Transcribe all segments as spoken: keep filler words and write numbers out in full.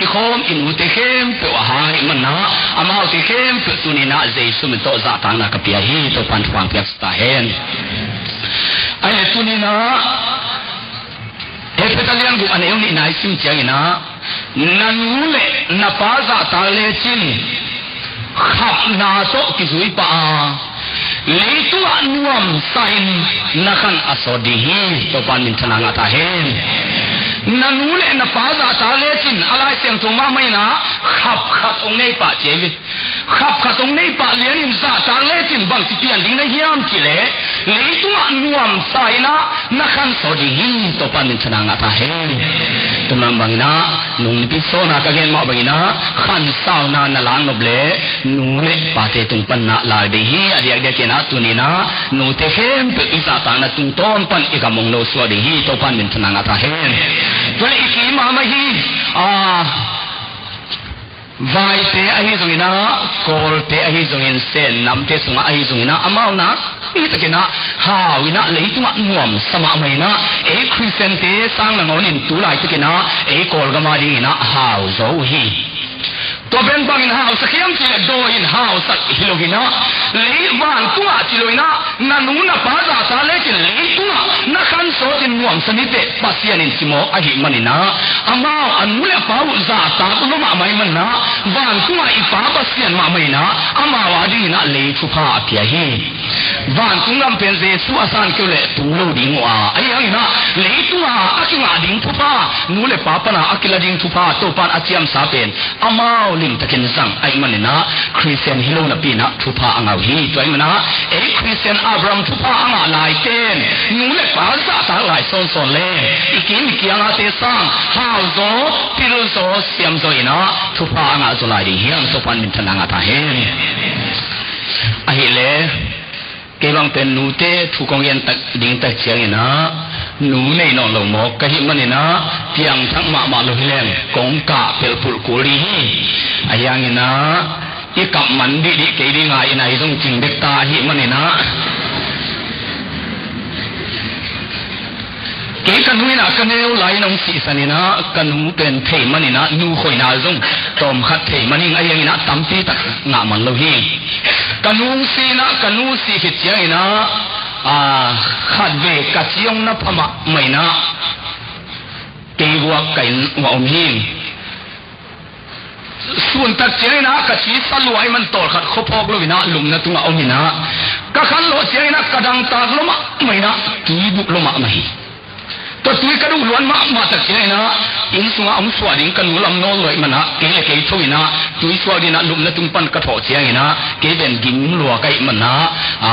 Kikhawm i nute khempeuh a hang ahih manin ah, amaute khempeuh tuni-in ah Jesu min tawh zahtakna ka pia hi. Topa'n thupha piaksa ta hen. Ahi leh tuni-in ah Efesa lian guk a neu nihna i sim ciangin ah, na nu le na pa zahtak lecin khapna tawh kizui pah a, leitungah nuamsa-in na khan a sawt ding hi. Topa'n minthanna ngah ta hen. Na nu le na pa zahtak lecin, a Lai Siangtho mahmah in ah khap khat hong nei pah ci hi. Khap khat hong nei pah lianin zahtak lecin bangci pian ding na hiam cih leh, leitungah nuamsa-in ah na khan sawt ding hi. Topa'n minthanna ngah ta hen. Tua mah bangin ah, nung nipi sawmna ka gen mah bangin ah, khansauna na lak nop leh nu le pate tung pan na lak ding hi. A diakdiakin ah tuni-in ah nute khempeuh i zahtakna tungtawn pan i gam hong nosuak ding hi. Topa'n minthanna ngah ta hen. Tua leh i ki mahmah hi. A, vaite ahi zongin ah, Kawlte ahi zongin, Sen namte sungah ahi zongin ah, amau nakpi takin ah hau in ah, leitungah nuamsa mahmah in ah, ei Khristiante sang nangawnin tu laitakin ah ei Kawlgam a dingin ah hau zaw uh hi. Tua pen bangin hausak hiam cih leh, dawi in hausak hi lo in ah, lei vantungah ci lo in ah, na nu na pa zahtak lecin leitungah na khan sawtin nuamsa ni teh Pasian in ci mawk ahih manin ah, amau a nu le a pa uh zahtak lua mahmah ahih manin ah, vantungah i Pa Pasian mahmah in ah amau a dingin ah lei thupha a pia hi. Vantung gam pen Jesu a san kei uh leh tung lo ding uh a, ahi hangin ah leitungah a kingah ding thupha, nu le pa pan a kila ding thupha Topa'n a ciamsa pen amau limtakin zang ahih manin ah, Khristian hi lo napi-in ah thupha a ngah uh hi. Tua ahih manin ah ei Khristian Abraham thupha a ngah laite'n nu le pa zahtak lai sawnsawn leh, i kim i kiang ate sang hau zaw, pil zaw, siam zaw in ah thupha a ngah zaw lai ding hi hang. Topa'n minthanna ngah ta hen. Ahih leh, kei bang pen nute thu kong gen tak ding tak ciangin ah, nu nei nawn lo mawk ka hih manin ah, piangthak mahmah lo hi leng kong kah pelh pulh kul ding hi. Ahi hangin ah, i kap man dihdih kei ding a, i nai zong cing bek ta ahih manin ah, kei ka nu in ah ka neu lai-in hong sihsan in ah, ka nu pen thei manin ah, nu khoina zong tawmkhat thei man ing, ahi hangin ah tampi tak ngah man lo hi. Ka nu hong si in ah, ka nu sih khit ciangin ah, a, khatvei ka ci hong na pha mahmah in ah, kei guak ka inn uah om hi. Sun tak ciangin ah ka ci sa lua ahih man tawlkhat khua phawk lo in ah lupna tungah om in ah, ka khanlawh ciangin ah ka dangtak lua mahmah in ah, tui duh lua mahmah hi. Tua tui ka duh luat mahmah tak ciangin ah, inn sungah hong suah ding ka nu lam nawl lua ahih man ah, kei le kei tho in ah, tui suak ding in ah lupna tung pan ka thawh ciangin ah, kei pen gim lua ka hih man ah, a,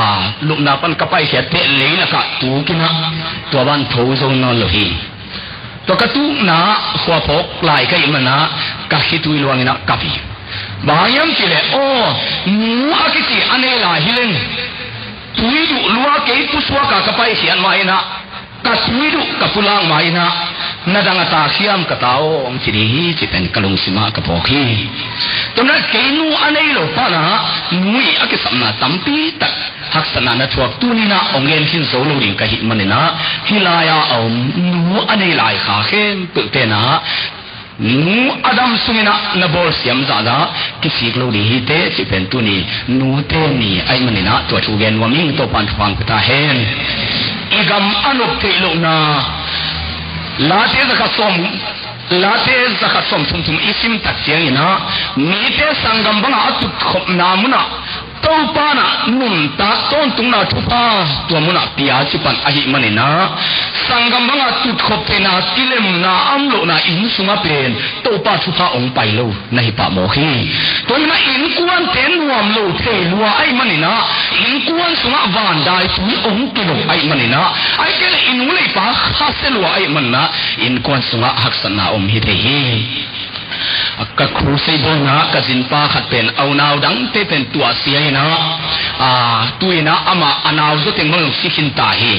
lupna pan ka paikhiat teh lei lakah tuk in ah, tua ban tho zo nawn lo hi. Tua ka tukna khua phawk lai ka hih man ah, ka khitui luang in ah kap hi. Bang hang hiam cih leh, aw, nu a kici a nei lai hi leng, tui duh lua kei pusuak a ka paikhiat mah in ah, ka tui duh ka pulak mah in ah, na dang a tak hiam ka ta aw, hong ci ding hi, cih pen ka lungsim ah ka phawk hi. Tua manin ah kei nu a nei lo pan ah, nu ii a kisapna tampi tak haksatna na thuak tuni-in ah hong gen khin zo lo ding ka hih manin ah, hih lai-a a om nu a nei lai kha khempeuhte in ah, nu a dam sungin ah na bawlsiam zahzah kisik lo ding hi teh, cih pen tuni nute ni ahih manin ah tua thu gen nuam ing. Topa'n thupha hong pia ta hen. I gam a nop theih lohna, Late zakhat sawm, Late zakhat sawmthum thum i sim tak ciangin ah, mite sanggam bangah a tutkhopna munah Topa'n ah nuntak tawntungna thupha tua munah pia ci pan ahih manin ah, sanggam bangah tutkhop theihna, kilemna a om lohna inn sungah pen Topa thupha hong pai lo na hi pah mawk hi. Tua manin ah innkuante nuam lo thei lua ahih manin ah, innkuan sungah vandaitui hong kilo ahih manin ah, ahih kei leh i nu le i pa khasia lua ahih manin ah, innkuan sungah haksatna om hi thei hi. Ka crusade bawlna ka zinpa khat pen a unau dangte pen tuahsia in ah, a, tu-in ah amah a nau zaw teng bang zong si khin ta hi.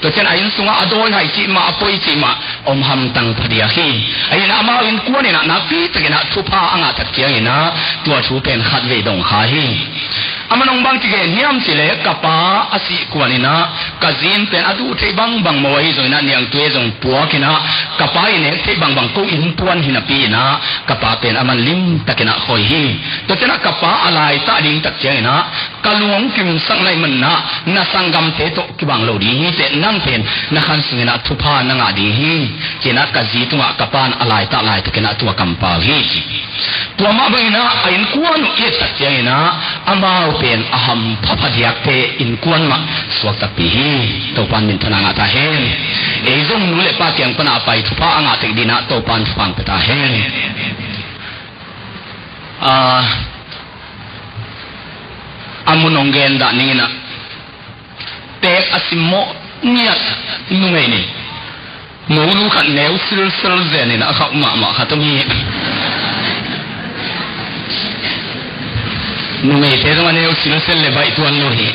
Tua ciang a inn sungah a dawihaih cih mah, a poi cih mah om hamtang phadiak hi. Ahi in ah amau innkuan in ah nakpi takin ah thupha a ngah tak ciangin ah tua thu pen khatvei dong kha hi. Aman hong bang kigen hiam cih leh ka pa a sih kuan in ah ka zi in pen a duh theih bangbang mo ahi zongin ah niangtui zong puak in ah ka pa i nek theih bangbang ko innkuan hi napi in ah ka pa pen aman limtakin ah khoi hi. Tua ciangin ah ka pa a laitah ding tak ciangin ah ka lung hong kimsak na hih manin ah na sanggamte tawh kibang lo ding hi teh, nang pen na khan sungin ah thupha na ngah ding hi, ci-in ah ka zi tungah ka pa'n a laitah laitakin ah tua kampau hi, ci. Tua mah bangin ah a innkuan uh i et tak ciangin ah amau pen a hampha phadiakte innkuan mah suak takpi hi. Topa'n minthanna ngah ta hen. Ei zong nu le pa kiang pan a pai thupha a ngah tek dingin ah Topa'n thupha hong pia ta hen. Ah, a mun hong gen dah ning in ah teek a simmawh ngiat numei nih. Monu khat neu silsel zen in a khauh mahmah khat om hi. Numeite zong a neu silsel le baih tuan lo hi.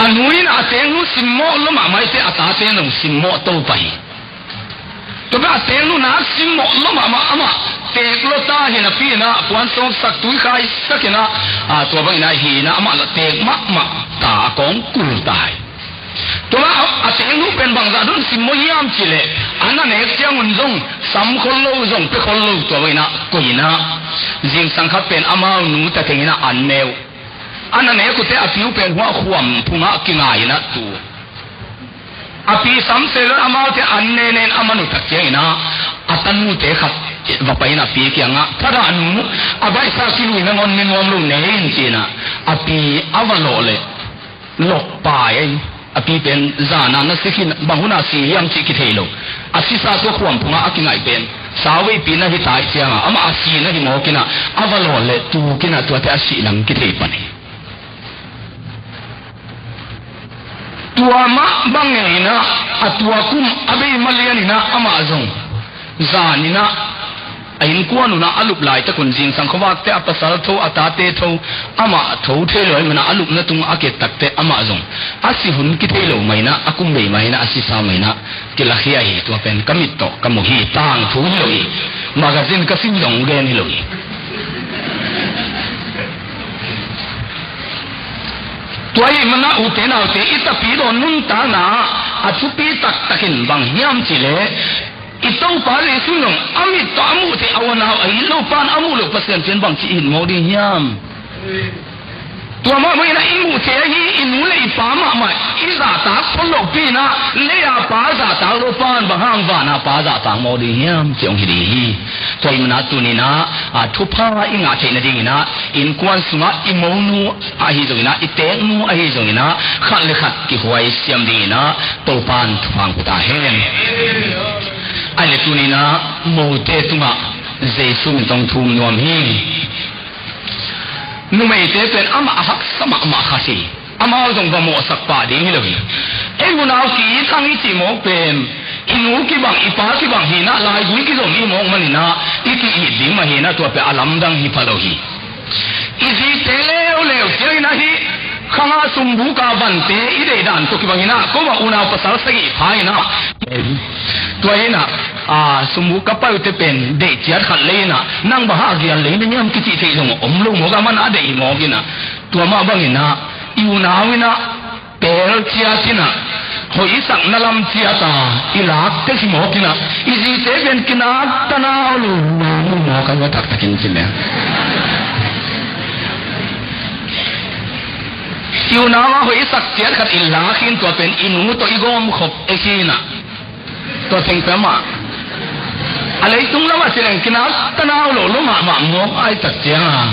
A nu in a teeknu simmawh lua mahmah ahih teh a tate zong simmawh to pah hi. Tua pen a teeknu na simmawh lua mahmah, amah teek lua ta hi napi in ah puan sawpsak tui khaisak in ah, a, tua bangin ah hi in ah amah lah teek mahmah ta, a kawng kul ta hi. Tua a, a teeknu pen bangzah dong simmawh hiam cih leh a na nek ciangun zong sam khol lo, zong pia khol lo, tua bangin ah koih in ah zingsang khat pen amau nu ta teng in ah an ne uh. A na nek uh teh a pi uh pen huah khuam phungah kingai in ah tu. A pi samsel amaute an nenen a man uh tak ciangin ah a tanute khat va pai in a pi kiangah, "Thadah nu, a baihsa kilui nangawn mi nuam lo ne in," ci-in ah a pi a va lawh leh lawh pai ahi. A pi pen zan a na si khin, bang hun a si hiam cih kithei lo. A sisa tua khuam phungah a kingaih pen sauveipi na hi ta ahih ciangah amah a si na hi mawk in ah a va lawh leh tuk in ah tuate a sih lam kithei pan hi. Tua mah bang ngeina a tua kum a bei malian in ah amah zong zan in ah a innkuan un ah a lup laitak un zingsang khuavakte a pasal tho, a tate tho, amah tho thei lo ahih manin ah a lupna tung a ki-et tak teh amah zong a si hun kithei lo mah in ah a kum bei mah in ah a sisa mah in ah kilakhia hi. Tua pen ka mit tawh ka mu hi, tangthu hi lo hi, magazine ka sim zong gen hi lo hi. Tua ahih manin ah ute naute, i tapidaw nuntakna a thupi taktak in bang hiam cih leh i Topa Jesu in zong a mit tawh a muh theih a unau a it lo pa'n a muh loh Pasian cih bangci it mawk ding hiam? Tua mah bangin ah i muh theih ahi i nu le i pa mahmah i zahtak phot lohpi in ah lei a pa zahtak lo pa'n bang hang van a pa zahtak mawk ding hiam cih hong hi ding hi. Tua ahih manin ah tuni in ah, a, thupha i ngah theih nadingin ah innkuan sungah i monu ahi zongin ah, i teeknu ahi zongin ah, khat le khat kihuai siam dingin ah Topa'n thupha hong pia ta hen. Ahih leh tuni in ah mote tungah Jesu min tawh thum nuam hi. Numeite pen amah a haksa mahmah khat hi. Amau zong va mawhsak pah ding hi lo hi. Ei unau ki-it hang i cih mawk pen i nu kibang, i pa kibang hi in ah laigui kizom i hih mawk manin ah i ki-it ding mah hi in ah tua pen a lamdang hi pha lo hi. I zite leuleu ciangin ah hih khang a sumbuka vante i deih dan tawh kibang in ah ko bang unau pasal sagih pha in ah, tua in ah, a, sumbuk ka pai uh teh pen deih ciat khat lei in ah nang bang hang a gial lei na hiam kicih theih zong om lo mawk a, amah a deih mawk in ah. Tua mah bangin ah i unau in ah pel ciat in ah hoihsakna lam ciat a i lak tek hi mawk in ah, i zite pen kinak tanau lo mawk a, taktakin ci leng. I unau a hoihsak ciat khat i lak hi in tua pen i nu tawh i gawmkhop ek hi in ah. Tua teng pen amah a leitung lamah ci leng kinak tanau lo lua mahmah mawk ahih tak ciangin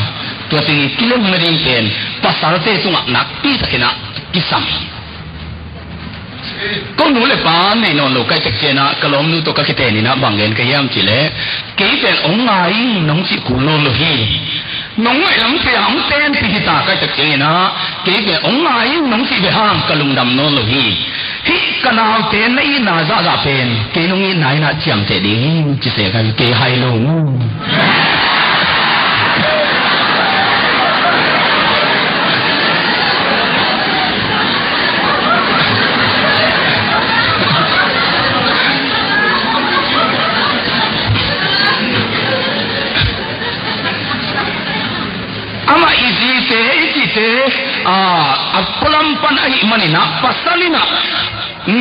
tua teng i kilem nading pen pasalte tungah nakpi takin ah kisam hi. Ko nu le pa nei nawn lo ka hih tak ciangin ah ka lawmnu tawh ka kiten in ah bang gen ka hiam cih leh, kei pen hong ngai ing nong cih kul nawn lo hi. Nong ngaih lam thei a hong tenpih hi ta ka hih tak ciangin ah, kei pen hong ngai ing nong cih beh hang ka lungdam nawn lo hi. Hih ka naute na itna zahzah pen kei nong itna in ah ciamteh ding hi, ci se ka hi, kei hai lo mu. pan ahih manin ah, pasal in ah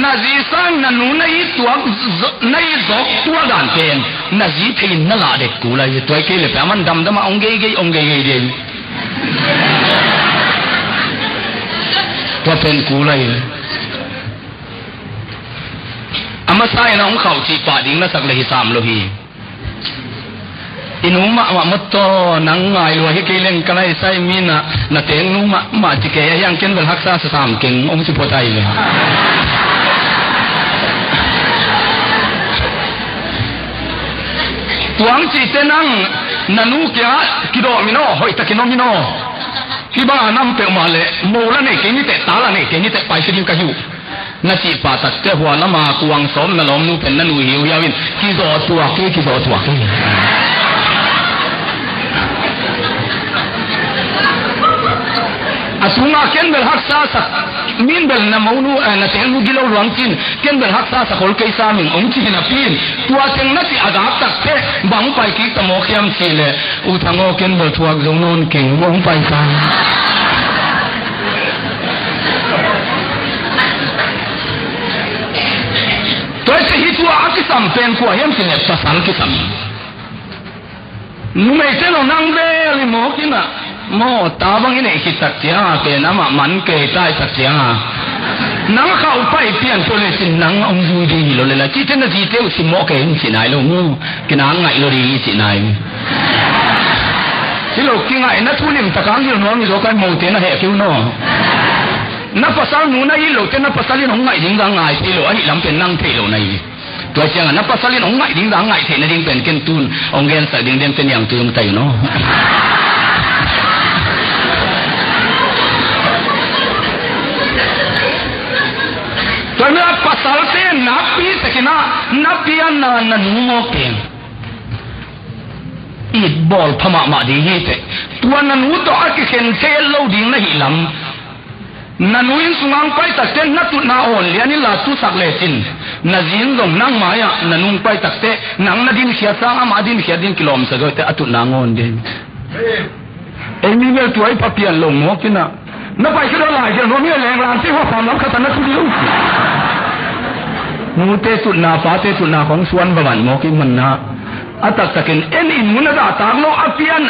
na zi sang na nu na it tuak zo-, na it zawk tuak dan pen na zi thei in na lah det kul ahi. Tua hi kei leh pen a man damdam ah ong geigei, ong geigei ding. Tua pen kul ahi. A masa in ah ong khauh cih pah ding na sak leh hi sam lo hi. I nu mahmah maw taw, nang ngai lua hi kei leng ka lai sai mi na, na teng nu mahmah ci kei a hiang ken bel haksa sa sam keng ong ci phot ai ve. Tuang cihte nang na nu kiangah kidawm in aw, hoih takin om in aw. Hih bang a nam peuhmah leh mo la nei kei ni teh, ta la nei kei ni teh, pai khe ding ka hi uh. Na cih pah takteh hua lama kuang sawm na lawmnu pen na nu hiuhiau in, kizaw tuak hi, kizaw tuak hi. A sungah ken bel haksa sak, min bel na monu, eh, na tengnu gilo luang cin, ken bel haksa sak hol kei sam ing ong ci hi napi in, tua teng na cih a gak takteh bang pai kik ta mawk hiam cih leh, U Thang aw, ken bel thuak zo nawn keng, ong pai ta. Tua hi hi tua a kisam pen kua hiam cih leh pasal kisam. Numeite lo nang bel i mawk in ah, maw, ta bang i neih khit tak ciang a pen amah man kei tai tak ciang a, nang khauh pai pian tua le cin nang ong zui ding hi lo le la, cihte na zite uh sim mawh kei in ci nai lo mu. Kinang ngaih lo ding i cih nai. Hi lo, kingaihna thu limtak a hong hilh nuam hi zaw, kai mote na heh kei un aw. Na pasal nu na it lote na pasal in hong ngaih ding zah ngai thei lo, ahih lam pen nang theih lo na hi. Tua ciangah na pasal in hong ngaih ding zah ngaih theih nading pen ken tun hong gensak ding den pen yang tui hong tai un aw. Tua mi a pasalte napi takin ah na pianna na nu mawk pen it bawl pha mahmah ding hi teh. Tua na nu tawh a kikhen thei lo ding na hih lam. Na nu inn sungah hong pai takteh na tutna awn lian in la tusak lecin, na zi in zong nang mai-ah na nu hong pai takteh nang na dinkhiat sang amah a dinkhiat ding kilawmsa zaw teh a tutna ngawn ding. Ei mi bel tua i pha pian lo mawk in ah. Na pai khit a lai khel nuam hi a leng lam te hua pam lam khat a na tu ding uh. Nute tutna, pate tutna khong suan va van mawk i manna. A taktakin en in nu na zahtak lo a pian,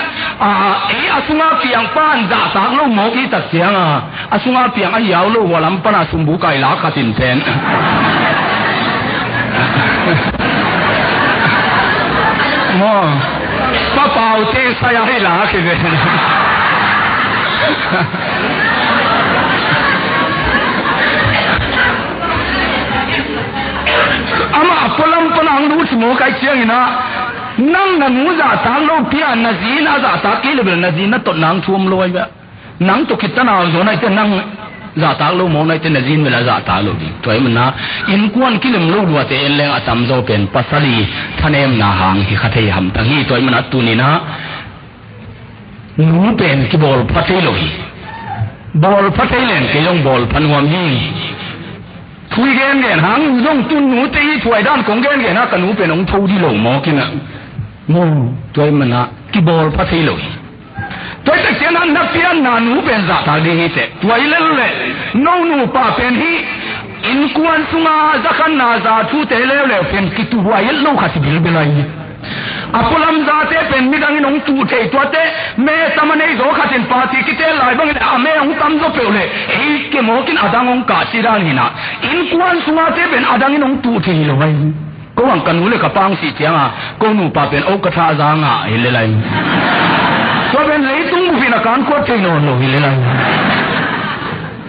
a, ei a sunga piang pan zahtak lo mawk i tak cianga a sunga piang a hiau lo hua lam pana sumbu kai lak khat in pen. Maw, papau te saya hi lak hi ve. Amah a pualam pana ang lu si maw kai ciangin ah, nang na nu zahtak lo pian na zi in a zahtak kei le bel na zi na tot nang thuam lo ai bia. Nang tawh kitanau zaw naite nang zahtak lo maw naite na zi in bel a zahtak lo ding. Tua hi mana innkuan kilim lo luate en leng a tamzaw pen pasal i thanemna hang hi kha thei hamtang hi. Tua hi mana tuninah nu pen kibawl pha thei lo hi. Bawl pha thei len kei zong bawl pha nuam hi. Thu i gengen hang zong tun nute i thuai dan kong gengen a ka nu pen hong tho dih lo mawk inah. Maw, tua hi mana kibawl pha thei lo hi. Tua hi tak cianah na pianna nu pen zahtak ding hi teh. Tua hi lel leh no nupa pen hi innkuan sunga zakhanna za thute leuleu pen kituhuai et lo khat hi bilbel ahi. A pualam zate pen midangin hong tuh thei tuate, me tam a nei zaw khatin party kitel lai bangin a me hong tam zaw peuh leh ei kemawkin a dang hong kahsi dan hinah. Innkuan sungate pen a dangin hong tuh thei hi lo ahi. Ko ang ka nu le ka pang sih cianga ko nupa pen o ka tha a za ngah hi le lai. Tua pen leitung bup in a kan kuat thei nawn lo hi le lai.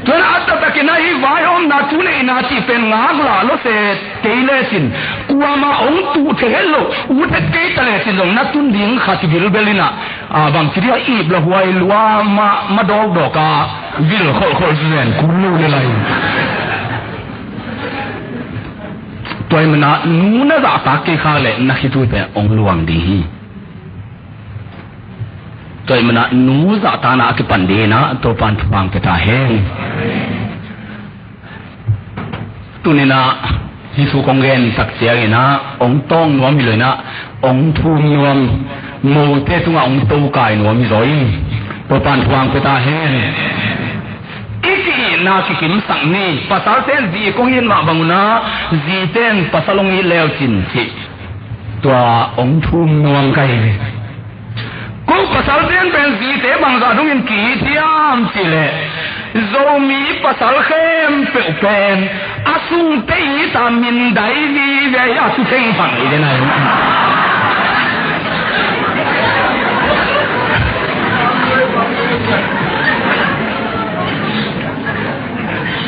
Tuan a taktakin a hi vaihawmna thu neihna cih pen ngaklah lawset kei lecin kuamah hong tuh thei het lo, ut het kei ta lecin zong na tun ding khat hi bilbel inah, a, bang ci dia ip la huai lua ma, ma dawkdawk a vil kholhkholh zen kul lo le lai. Tua hi mana nu na zahtak kei kha le na khitui pen hong luang ding hi. Tua hi mana nu zahtakna a kipan dinginah Topan thupha pia ta hen. Tuninah hih thu kong gen tak cianginah hong tawng nuam hi lo inah hong thum nuam, mote tungah hong tokai nuam hi zaw in Topan thupha pia ta hen. I ki-it Na kikimsak ni. Pasalte in zi kong it mah bang un ah, zite in pasal hong it le uh cin cih, tua hong thum nuam ka hi. Ko pasalte in pen zite bangzah dongin ki-it hiam cih leh, Zomi pasal khempeuh pen a sungte it a mindai vive hi a, thu phengphang hi den a hi.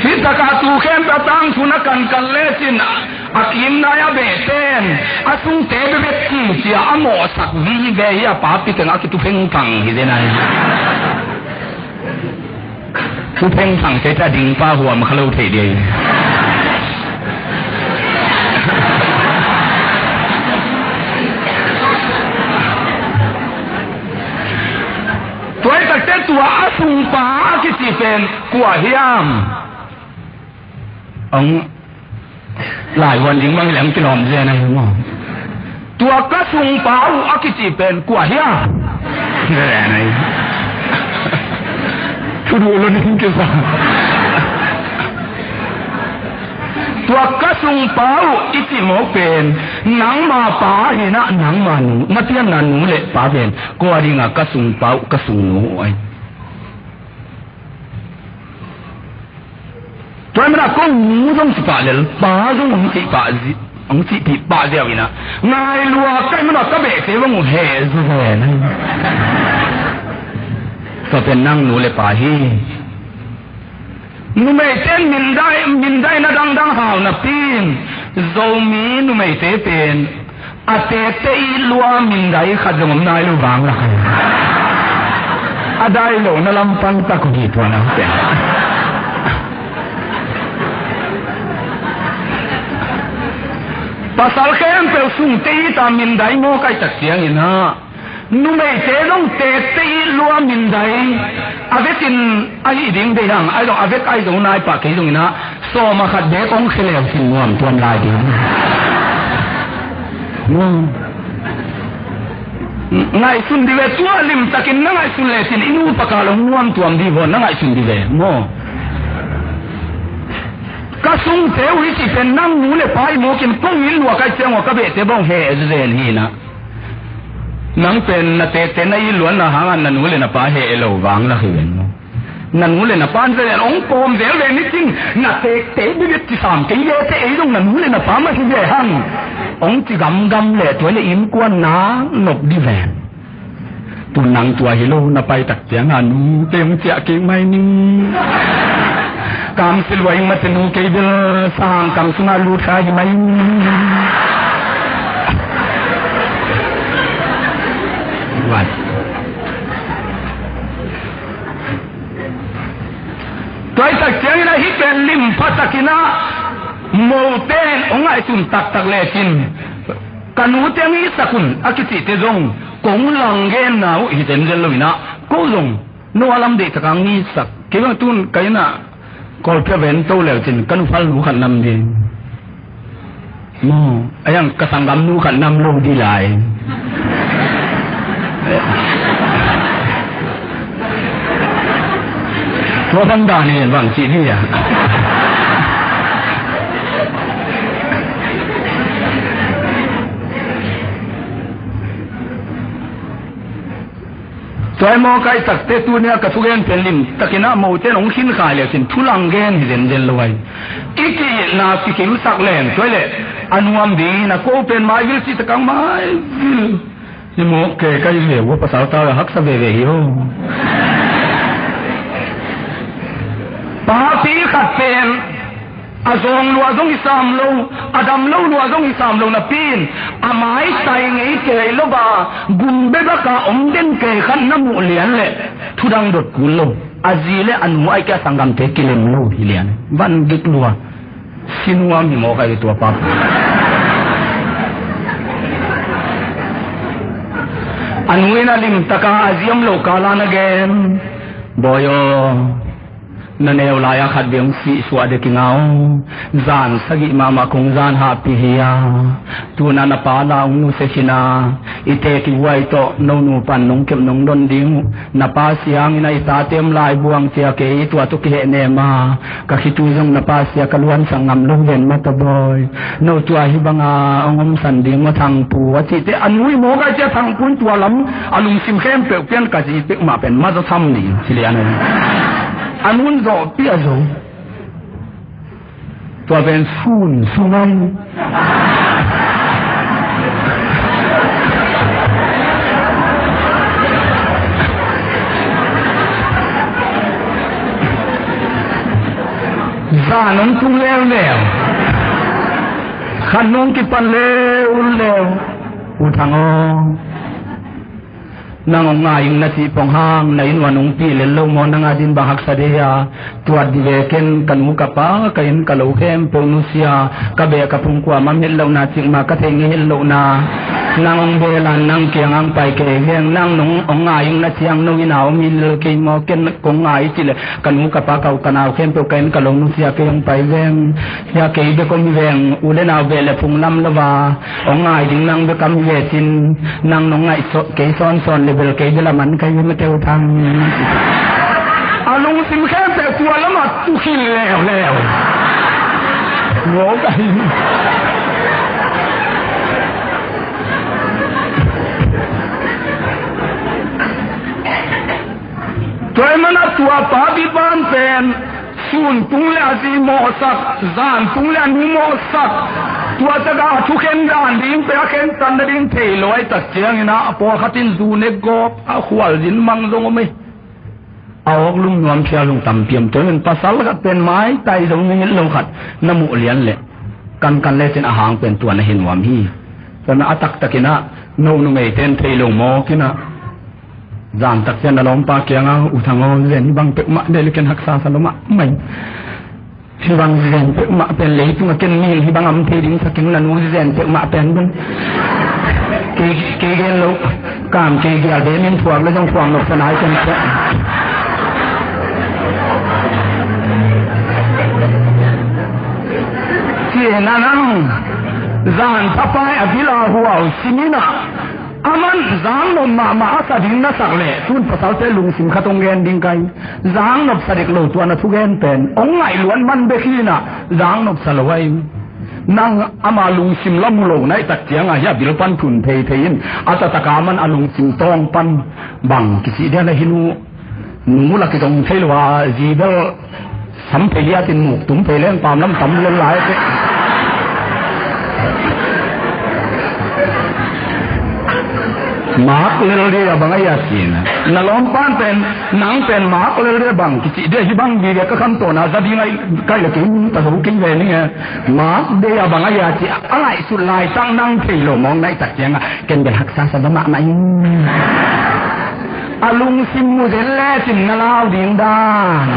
Hih takah tu khempeuh a tangthu na kankan lecin, a kim nai a behte in a sungte bebek ci cia a mawhsak vive hi a, papi teng a kithu phengphang hi den a hi. Thu phengphang cia a dingpa huam kha lo thei ding. Tua hi takte tua a sungpa a kici pen kua hiam? Hong laivuan ding bang hileh hong kilawm zen ahi maw? Tua ka sungpa uh a kici pen kua hiam? Zen ahi. Thuduh lo ning kisa. Tua ka sungpa uh i cih mawk pen nangma pa hi na, nangma nu, na pianna nu le pa pen kua ding a ka sungpa uh, ka sungnu uh ahi. Tua hi mana kong nu zong cih pah lel, pa zong hong cih pah zi-, hong cihpih pah ziau inah, ngai lua ka hi mana ka behte bang uh heh zen. Tua pen nang nu le pa hi. Numeite in mindai, mindaina dangdang hau napi in, Zomi numeite pen a tekte it lua mindai khat zong om nai lo vang lak hi. A dai lohna lam pan tak uh hi tua nang pen. Pasal khempeuh sungte it a mindai mawk ahih tak ciangin ah, numeite zong tekte it lua mindai a vekin a hih ding deih hang, ahi zong a vek ahi zong nai pah kei zongin ah, sawm a khat beek hong khia leu cin nuam tuam lai ding. Ngaihsun dih ve, tua limtakin na ngaihsun lecin i nu pa kal hong nuam tuam dih vaw, na ngaihsun dih ve maw? Ka sungte uh i cih pen nang nu le pa hi mawkin kong it lua ka hih ciang uh a ka behte bang uh heh zen hi inah. Nang pen na tekte na it luanna hangah na nu le na pa heh lo vang lak hi ven maw? Na nu le na pa in zen hong kawm zel ve nicin, na tekte bebek ci sam kei vete, ei zong na nu le na pa mah hi ve hang, hong ci gamgam leh tua le innkuan nak nop dih ven. Tu nang tua hi lo, na pai tak ciangah nu te hong ciah kik mai ning. Kamsial uh a ing mate nu kei bel sang kam sungah lut kha hi mai ning. Tua hi tak ciangin ah hih pen lim pha takin ah mote in hong ngaihsun taktak lecin, ka nute hong itsak un a kicihte zong kong langgenna uh hi zenzen lo inah, ko zong no a lam deihtak a hong itsak. Kei bang tun ka inn ah kawlpia ven to leucin ka nuphal nu khat nam ding. Maw, a yang ka sanggamnu khat nam lo dih lai. Tua bang dan hi bang ci dih a. Tua hi maw, ka i takte tuni a ka thugen pen limtakin ah mote in hong khin kha leucin thu langgen hi zenzen lo ahi. I ki-itna kikimsak leng tua hi leh a nuam ding a, ko pen maivil cih takang maivil. Hi maw, ke ka hi leh ua pasal ta haksa veve hi o. Papi khat pen a zawng lua zong i sam lo, a dam lo lua zong i sam lo napi in, a maitai ngei kei lo ba, gum bebak a om den kei khat na muh lian leh thudang dot kul lo. A zi le a nu ahih kei a sanggamte kilem lo hi lian. Van gik lua. Sinuam hi mawk ahi tua pa. A nu in a limtak a a zi om lo kal a na gen. Bawi aw. Na neu lai-a khat vei hong sih suah dek ing a aw. Zan sagih mahmah kong zan hahpih hi a. Tuna na pa la hong nusia khin a, i teek i vuai tawh no nupa in nong kep nong don ding uh. Na pa sia hangin a, i tate om lai buang cia kei, tua tawh kihehnem a, ka khitui zong na pa sia ka luansak ngam lo ven matabawi. No tua hih banga hong omsan ding maw Thangpu, a cihte a nu hi mawk a, cia Thangpu in tua lam a lungsim khempeuh pian ka ci peuhmah pen mazaw tham ni ci lian a. A nu in zawhpih a zo. Tua pen sun sung a, zan hong tung leuleu. Khan nong kipan leuleu. U Thang aw, nang hong ngai ing na cih pong hang, na inn uah nong pi lel lo maw, nang a din bang haksa dei a, tuat di ve ken, ka nu ka pa, ka inn ka lo khempeuh nusia, ka beh ka phung kuamah om het lohna, cikmah ka theih ngei het lohna, nang hong bel a, nang kiangah hong pai kei veng, nang nong hong ngai ing na ciang, no inn a om hi lel kei maw, ken kong ngai cih leh, ka nu ka pa ka u ka nau khempeuh ka inn ka lo nusia kei hong pai veng. Hia kei bek om hi veng, u le nau beh le phung lam lo a, hong ngai ding nang bek om hi ve cin, nang nong ngaih kei sawnsawn le bel kei bel a man ka hi ve mate U Thang. A lungsim khempeuh tua lamah tukhil leuleu. Ngawk ahi. Tua ahih manin tua pa biban pen sun tung le a zi mawhsak, zan tung le a nu mawhsak. Tua takah a thukhen dan ding pen a khentat nading thei lo ahih tak ciangin ah, a pawlkhat in zu nek gawp a khualzin mang zong om hi. A awk lum nuam phial lung tampi om. Tua ahih manin pasal khat pen maitai zong ngei lo khat na muh lian leh kankan lecin a hang pen tua na hi nuam hi. Tua ahih manin a taktakin ah no numeite in thei lo mawk in ah, zan tak ciang na lawmpa kiangah, U Thang aw, zen hih bang peuhmah deih leh ken haksa sa lua mahmah ing. Hih bang zen peuhmah pen leitungah ken mi hih bang a om thei ding sa keng, na nu zen peuhmah pen bel. Kei, kei gen lo, kam kei gial ve, min phuak leh zong phuak nopsa nai ken ciah. Ci-in ah nang, zan thapai a bil a huau sim in ah, aman zang nop mahmah a sa ding na sak leh, tun pasalte lungsim khat hong gen ding ka hi. Zang nopsa dek lo tua na thugen pen, hong ngaih luat man bek hi in ah, zang nopsa lo ahi. Nang ama lungsim la mu lo na hih tak ciangah, hih a bil pan thun phei phei in, a taktak a aman a lungsim tawng pan bang kicih dia na hi nu. Nu la kizong thei lo a, zi bel sam phei liatin muk tum phei leng pam lam tam lel lai te. Mak lel dia bang a ia sin. Na lawmpa pen, nang pen mak lel dia bang kici dia, hih bang vive ka kham tawna za ding ai kai le kei ta zo kei ve ni e. Mak dia bang a ia ci a ngaihsut laitak nang thei lo mawk na hih tak ciangah ken bel haksa sa va mahmah ing. A lungsim mu zel lecin na lau ding dan.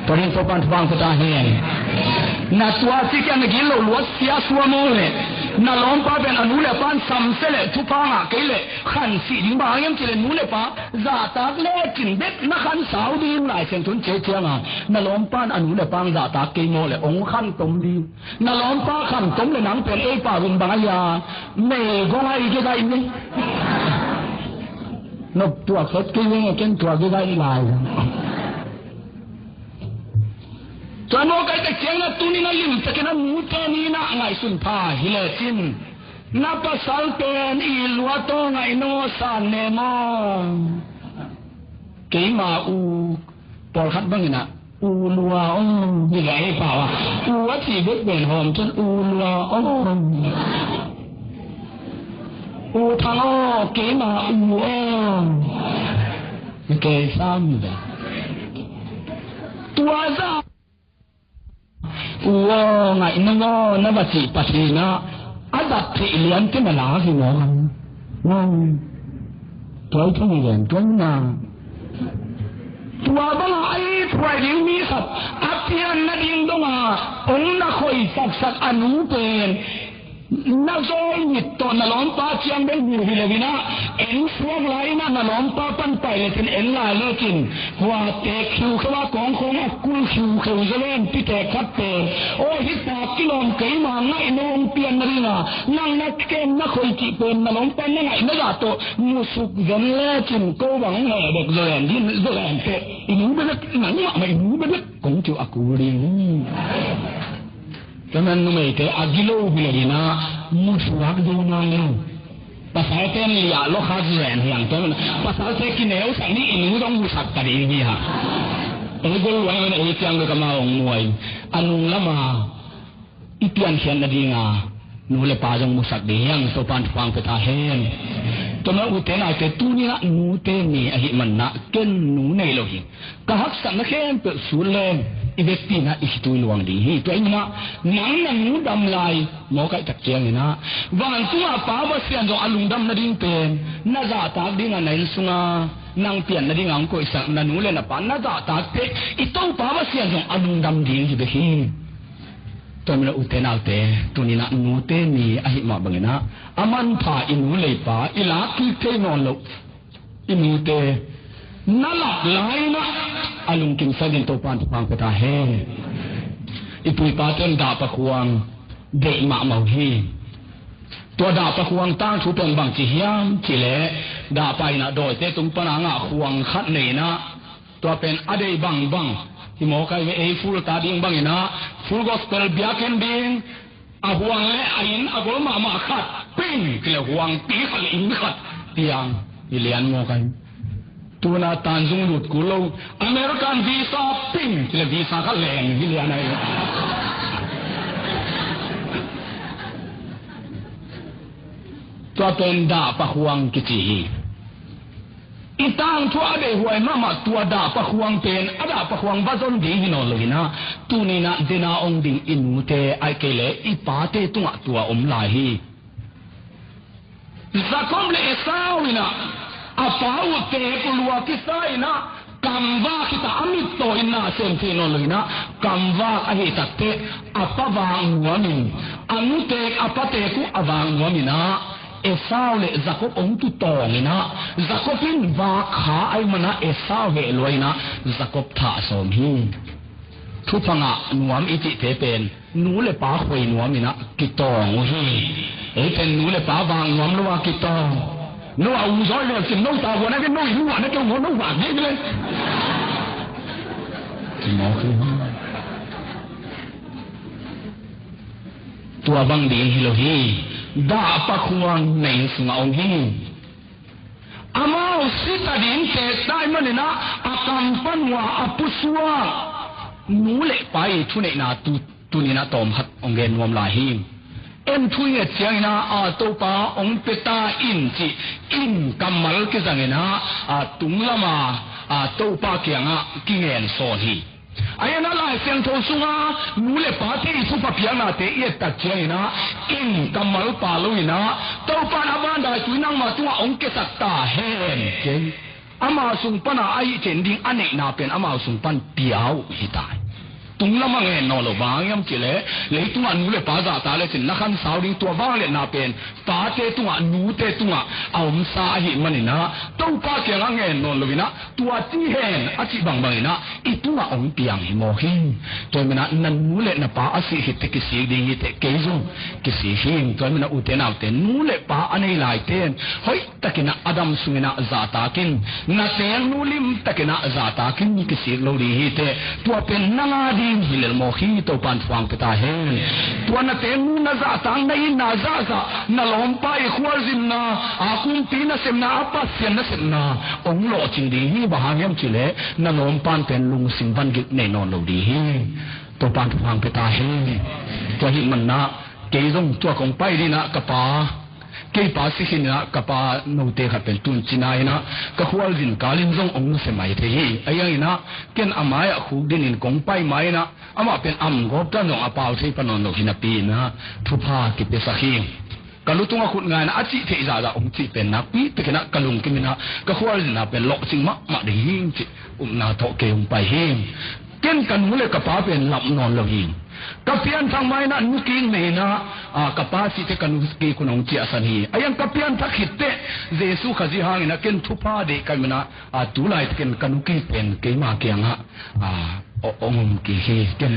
Tua ding Topa'n thupha hong pia ta hen. Na tua ci kiang na gilo luat sia sua maw le. Na lawmpa pen a nu le pa'n samsia le thupha ngah kei le khansih ding bang hang hiam cih le nu le pa zahtak lecin bek na khansau ding Lai Siangtho in ci ciangah, na lawmpa'n a nu le pa'n zahtak kei maw le hong khantom ding. Na lawmpa khantom le nang pen ei pa vun bang a hia, mei gong a i gegaih mei. Nop tuak het kei veng a ken tua gegaih lai. Tua maw kai tak ciang na tuni na limtakin a nute ni na ngaihsun pha hi lecin, na pasal pen i lua tawh ngaih naw san ne maw? Keima u pawlkhat bangin ah u lua aw, hi ga ei pau a. U a ci bek pen hawm cun u lua aw. U Thang aw, keima u aw. Kei sam ve. Tua za u aw, ngaih na ngaw, na va cih Pathian ah a zat theih lian kin a la hi maw? Tua i thong ven tua na. Tua bangah a i phuai ding mi khat a pian nading dongah hong na khoi saksak a nu pen Na zawl mit tawh na lawmpa ciang bek hi lo in ah, en suak lai in ah na lawmpa pan pai lecin, en lai lecin, hua teek khiukheu a, kawngkhawng a kul khiukheu zaw len pite khat pen, aw, hih tak kilawm keima ngaihna hong pian nading a, nang na kem na khoi cih pen na lawmpa na ngaihna zah tawh musuk zen lecin, ko bang hong heh bek zaw len, din zaw len teh, i nu bebek, nang mahmah i nu bebek kong ci uh a kul ding. Tua man numeite a gilo hi lo in ah, musuak zo nai lo. Pasalte in liah lua kha zen hi hang, tua man pasalte kineusak ni, i nu zong musak ta ding hi hang. Ei gol luai man ei ciang lo ka ma ong muai. A nung lama i piankhiat nading a nu le pa zong musak ding hi hang, Topa'n thupha pia ta hen. Tua man ute naute, tuni in ah nute ni ahih manin ah ken nu nei lo hi. Ka haksatna khempeuh sut leng i vekpi in ah i khitui luang ding hi. Tua ahih manin ah nang na nu dam lai mawk ahih tak ciangin ah, vantung a Pa Pasian zong a lungdam nading pen na zahtak ding a, na inn sung a nang pian nading a hong koihsak na nu le na pa na zahtak teh, i Topa Pasian zong a lungdam ding hi bek hi. Tua man ute naute, tuni in ah nute ni ahih mah bangin ah, a manpha i nu le i pa i lak kik thei nawn loh i nute na lap lai in ah, a lungkimsak dingin Topa'n thupha pia ta hen. I pu i pate in dahpa khuang deih mahmah uh hi. Tua dahpa khuang tangthu pen bangci hiam cih leh, dahpa in ah dawite tung pan a ngah khuang khat nei in ah, tua pen a deih bangbang, hi mawk ai ve, ei Full ta ding bangin ah, Full Gospel biakinn ding, a huang le a inn a gol mahmah khat, ping, ci leh huangpi khat le inn khat piang, hi lian mawk ai. Tu in ah Tanzung lut kul lo, American visa, ping, ci leh visa khat leng, hi lian ai. Tua pen dahpa khuang kici hi. I tangthu a deihhuai mahmah tua dahpa khuang pen, a dahpa khuang va zon ding hi nawn lo in ah, tuni in ah den a ong ding i nute, ahih kei leh i pate tungah tua om lai hi. Jacob le Esau in ah, a pa uh teek uh lua kisa in ah, kamvak hi ta, a mittaw in na sem thei nawn lo in ah, kamvak ahih tak teh, a pa vak nuam in, a nu teek a pa teek uh a vak nuam in ah, Esau le Jacob ong kitawng in ah, Jacob in vak kha ahih manin ah Esau heh lua in ah, Jacob thah sawm hi. Thupha ngah nuam i cihte pen nu le pa khoi nuam in ah kitawng uh hi. Ei pen nu le pa vak nuam lo a kitawng. No a u zaw i vel cin, no ta vuan a ken, no i nu a na keu ngaw, no vak ngei le. Ci mawk hi. Tua bang ding hi lo hi. Dahpa khuang na inn sungah om hi. Amau si ta ding teek ta ahih manin ah, a kam pan uh a, a pusuak nu le pa i thuneihna tu, tuni in ah tawm khat ong gen nuam lai hi. En thu i nget ciangin ah, a, Topa ong pia ta in cih in kammal kizangin ah, a, tung lam a, a, Topa kiangah kingen sawn hi. Ahi zongin ah Lai Siangtho sungah nu le pate i thupha piaknate i et tak ciangin ah, in kammal pha lo in ah, Topa'n a vandaitui nangma tungah ong kiasak ta hen, ci. Ama sung pan a ahih theih nading a neihna pen ama sung pan pia uh hi ta hi. Tung lam a ngen nawn lo, bang hang hiam cih leh, leitungah nu le pa zahtak lecin na khansau ding, tua vangliatna pen pate tungah, nute tungah a omsa ahih manin ah, Topa kiangah ngen nawn lo in ah, tua ci hen a cih bangbang in ah i tungah ong piang hi mawk hi. Tua ahih manin ah na nu le na pa a sih khit teh kisik ding hi teh, kei zong kisik hi. Tua ahih manin ah ute naute, nu le pa a nei laite in hoih takin ah a dam sungin ah zahtak in, na teek nu lim takin ah zahtak in, kisik lo ding hi teh. Tua pen nang a ding hi lel mawk hi, Topa'n thupha pia ta hen. Tua na teek nu na zahtak, na itna zahzah, na lawmpa i khualzinna, a kumpi nasepna, a Pasian nasepna ong lawhcing ding hi, bang hang hiam cih leh na lawmpa'n pen lungsim vangik nei nawn lo ding hi. Topa'n thupha pia ta hen. Tua ahih manin ah kei zong tua kong pai ding in ah ka pa, kei pa si khin in ah ka pa note khat pen tun cina in ah ka khualzin kal in zong ong nusia mai thei hi. Ahi zongin ah ken a mai-ah khukdin in kong pai mai in ah, amah pen amgawp tan zong a pau thei pan nawn lo hi napi in ah thupha kipiasak hi. Ka lu tungah khut nga in ah a cih theih zahzah ong cih pen nakpi takin ah ka lungkim in ah ka khualzin ah pen lawhcing mahmah ding hi cih upna tawh kei ong pai hi. Ken ka nu le ka pa pen lap nawn lo hi. Ka pianthak ma-in ah nu kik nei-in ah, a, ka pa sih teh ka nu kik un hong ciahsan hi. A iang ka pianthak khit teh Jesu Khazih hangin ah ken thupha deih ka hih manin ah, a, tu laitak ken ka nu kik pen keima kiangah, a, hong om kik hi. Ken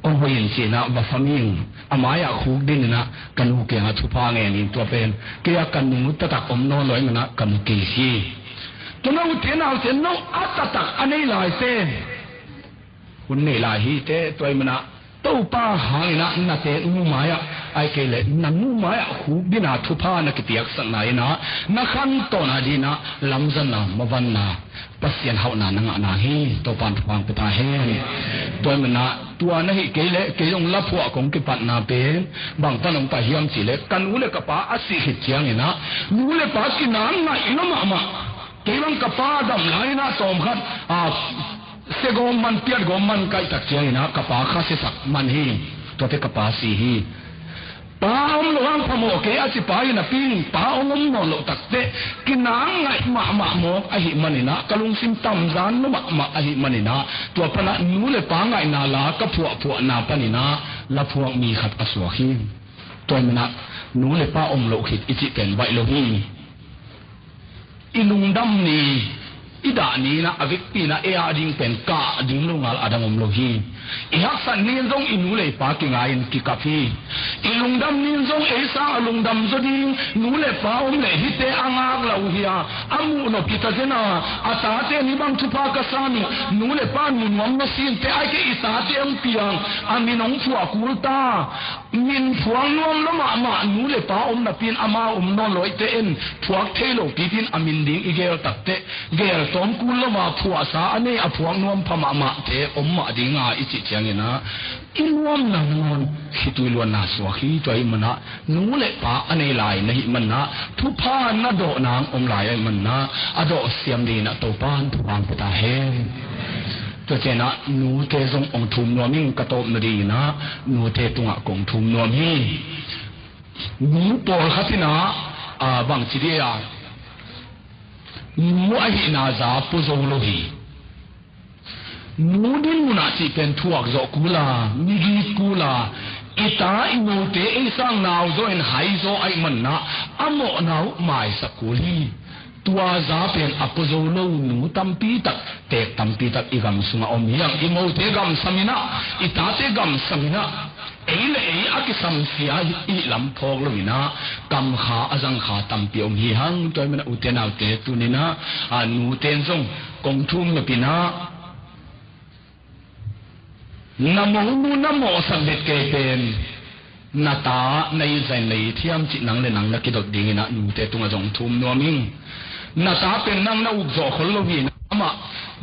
hong hoih in ci-in ah va sam ing. A mai-ah khukdin in ah ka nu kiangah thupha ngen ing. Tua pen kei a ka nu taktak om nawn lo ahih manin ah ka nu kik hi. Tua nong ute naute, no a taktak a nei laite, hun nei lai hi teh, tua ahih manin ah Topa hangin ah nate nu mai-ah, ahih kei leh na nu mai-ah khukdin ah thupha na kipiaksakna in ah na khantohna dingin ah lamzanna, mavanna, Pasian hauhna na ngah nang hi. Topa'n thupha hong pia ta hen. Tua ahih manin ah tua na hih kei leh kei zong laphuah kong kipatna pen bang pan hong pai hiam cih leh ka nu le ka pa a sih khit ciangin ah nu le pa kinang ngaih lua mahmah. Kei bang ka pa dam lai-in ah tawmkhat, a, siagawm man, piatgawm man ka hih tak ciangin ah ka pa kha siasak man hi. Tuate ka pa si hi. Pa om loh hang phamawh kei a ci pa hi napi-in pa hong om nawn loh tak teh kinang ngaih mahmah mawk ahih manin ah ka lungsim tamzan lua mahmah ahih manin ah tua pan ah nu le pa ngaihna la ka phuahphuahna panin ah laphuak mi khat a suak hi. Tua ahih manin ah nu le pa om loh khit i cih pen baih lo hi. I lungdam ni, i dah ni-in ah a vekpi-in ah ei a ding pen kah ding lo ngal a dang om lo hi. I haksat ni-in zong i nu le i pa kingai-in kikap hi. I lungdam ni-in zong ei sang a lungdam zaw ding nu le pa om leh hihte a ngaklah uh hi a, a muh nop hi ta zen a, a tate in hih bang thupha ka san uh, nu le pa nunuam na sin teh, ahih kei i tate hong piang, a min hong phuah kul ta. Min phuak nuam lua mahmah nu le pa om napi-in amau om nawn lo ahih teh en phuak thei lo pipi-in a min ding i geel tak teh geel tawm kul lo a, phuahsa a nei a phuak nuam pha mahmahte om mah ding a i cih ciangin ah i nuamna nangawn khitui luanna suak hi. Tua ahih manin ah nu le pa a nei lai na hih manin ah thupha na dawh nang om lai ahih manin ah a dawh siam dingin ah Topa'n thupha hong pia ta hen. Tua ciangin ah nute zong hong thum nuam ing. Ka tawpna dingin ah nute tungah kong thum nuam hi. Nu pawlkhat in ah, a, bangci dih a, nu ahihna za pua zo lo hi. Nu dinmun ah cih pen thuak zawh kul a, migit kul a, i ta i note ei sang nau zaw in hai zaw ahih manin ah a mawhna uh maisak kul hi. Tua za pen a pua zo lo nu tampi tak, teek tampi tak i gam sungah om hi hang. I mote gamsam in ah, i tate gamsam in ah, ei le ei a kisamsia i hih lam phawk lo in ah, kamkha a zangkha tampi om hi hang. Tua ahih manin ah ute naute, tuni-in ah, a, nute in zong kong thum nop in ah, na monu na mawhsak vet kei pen na ta na it zah in na it hiam cih nang le nang na kidot dingin ah nute tungah zong thum nuam ing. Na ta pen nang na uk zawh khol lo hi-in ah, amah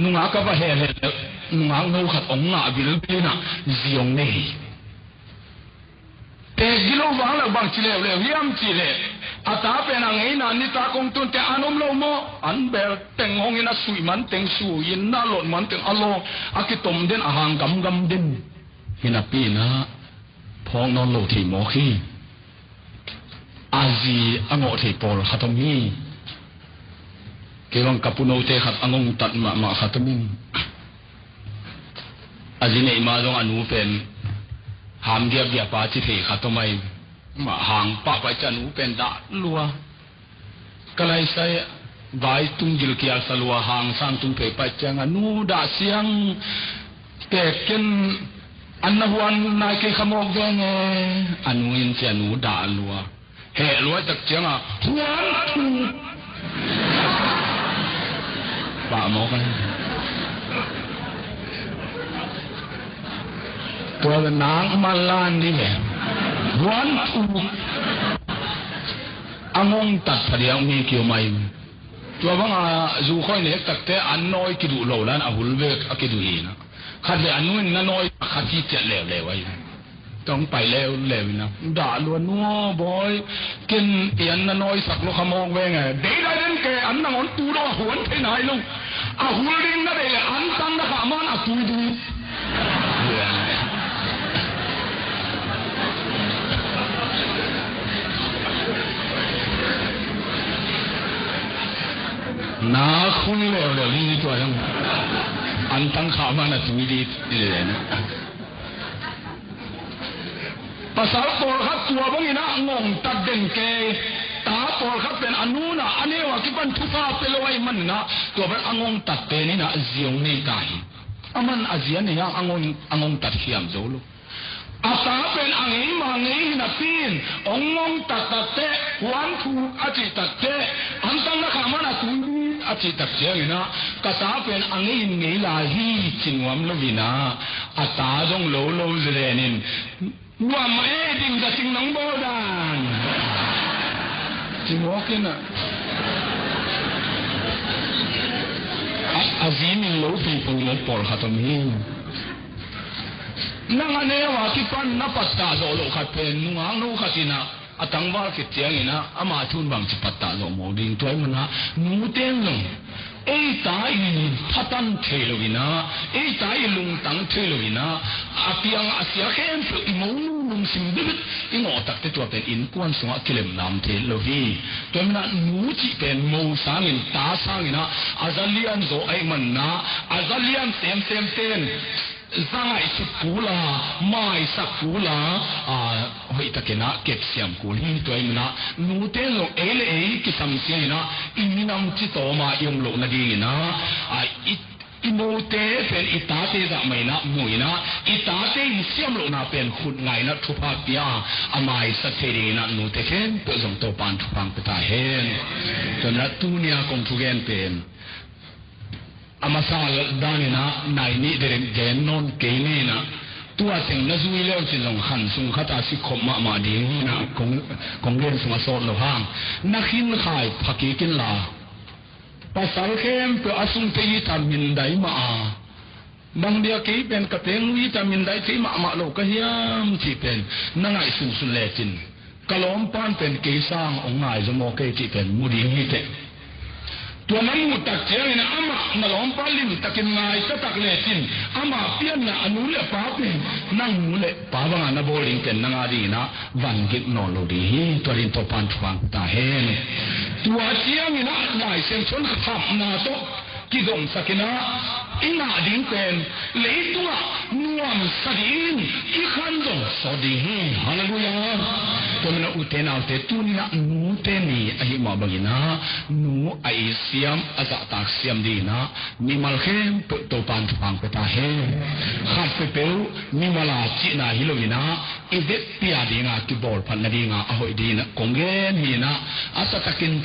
nungak a va hel hel leh nungak no khat hong ngah vilvil in ah zi hong nei. Teek gilo vang leh bangci leuleu hiam cih leh, a ta pen a ngeina nitak hong tun teh an om lo maw? An bel teng hong in a suih man teng suih in, a lot man teng a lawng, a kitom den, a hang gamgam den. Hi napi-in ah phawk nawn lo thei mawk hi. A zi a ngawh thei pawlkhat om hi. Kei bang ka punote khat a ngongtat mahmah khat om ing. A zi neih ma zong a nu pen ham giapgiap a ci thei khat om ai. Mah hang pahpah ciang a nu pen dah lua. Ka laisai vai tung gilkial sa lua, hang sang tung phei pah ciang a nu dah siang. Teek ken an na huan nai kei kha mawk veng e. A nu in ci a nu dah lua. Heh luai tak ciang a huan thu. Pah mawk a. Tua le nang man lan dih e. Huan thu. A ngongtat phadiak mi kiom ai. Tua bang a zu khoi nek takte an nawi kiduh lo lan a hul vek a kiduh hi na. Khat le a nu in na nawi a khat hi ciat leuleu ai. Tong pai leuleu ina. Dah lua nu aw bawi. Ken i an na nawisak lo kha mawk veng e. Dei dai den ke an nangawn tu lo a huan thei nai lo. A hul ding na dei le an tang na kha man a tui ding. Na khun leuleu ding hi tua hiang. An tang kha man a tui ding, i le na. Pasal pawlkhat tua bangin ah ngongtat den kei. Ta pawlkhat pen a nu in ah a neu a kipan thupha pia lo ahih manin ah tua bang a ngongtat pen in ah zi hong nei ta hi. Aman a zi a nei hang a ngong, a ngongtat hiam zo lo. A ta pen a ngei mah ngei hi napi in hong ngongtat takteh, kuan thuk a cih takteh, an tang na kha man a tui ding a cih tak ciangin ah ka ta pen a ngei in ngei lai hi ci nuam lo in ah a ta zong lo lo zen in, nuam mah e, ding za cing nong bawl dan. Ci mawk in ah. A, a zi min lo pipui lo pawlkhat om hi. Nang a neu a kipan na pattah zawh loh khat pen nungak nu khat in ah a tangval khit ciangin ah ama thu in bangci pattah zawh mawk ding. Tua ahih manin ah nute in zong eita i phatan thei lo in ah, eita i lungtang thei lo in ah, a piang a sia khempeuh i monu lungsim bibit i ngawh takteh tua pen innkuan sungah kilem nam thei lo hi. Tua ahih manin ah nu cih pen mo sangin ta sangin ah a za lian zaw ahih manin ah a za lian semsem ten za ngaihsut kul a, maisak kul a, a, hoihtakin ah kepsiam kul hi. Tua ahih manin ah nute in zong ei le ei kisamsia in ah i minam citawm a i om loh nadingin ah, a, i, i mote pen i tate zah mah in ah mu in ah i tate in siam lohna pen khut ngai in ah thupha pia a, a maisak thei dingin ah nute khempeuh zong Topa'n thupha hong pia ta hen. Tua ahih manin ah tuni a kong thugen pen a masa danin ah nai nih dek gen nawn kei ni in ah, tua teng na zui le uh cin zong khan sung khat a si khop mahmah ding hi in ah, kong, kong gen sung a sawt lo hang. Na khin khai pha kik inla, pasal khempeuh a sungte it a mindai mah a, bang dia kei pen ka tengnu it a mindai thei mahmah lo ka hiam cih pen na ngaihsunsun lecin, ka lawmpa in pen kei sang hong ngai zaw maw kei cih pen mu ding hi teh. Tua na muh tak ciangin amah na lawmpa limtakin ngai taktak lecin, ama pianna a nu le a pa pen nang nu le pa banga na bawl ding pen nang a dingin ah van gik nawn lo ding hi. Tua dingin Topa'n thupha hong pia ta hen. Tua ciangin ah Lai Siangtho in khapna tawh kizomsak in ah i ngah ding pen leitungah nuamsa dingin i khan zong sawt ding hi. Halleluiah. Tua manin ah ute naute, tuni in ah nute ni ahih mah bangin ah nu a it siam, a zahtak siam dingin ah mimal khempeuh Topa'n thupha hong pia ta hen. Khat peuhpeuh mimal a cihna hi lo in ah i vekpi a ding a kibawl phat nading a a hoih dingin ah kong gen hi in ah, a taktakin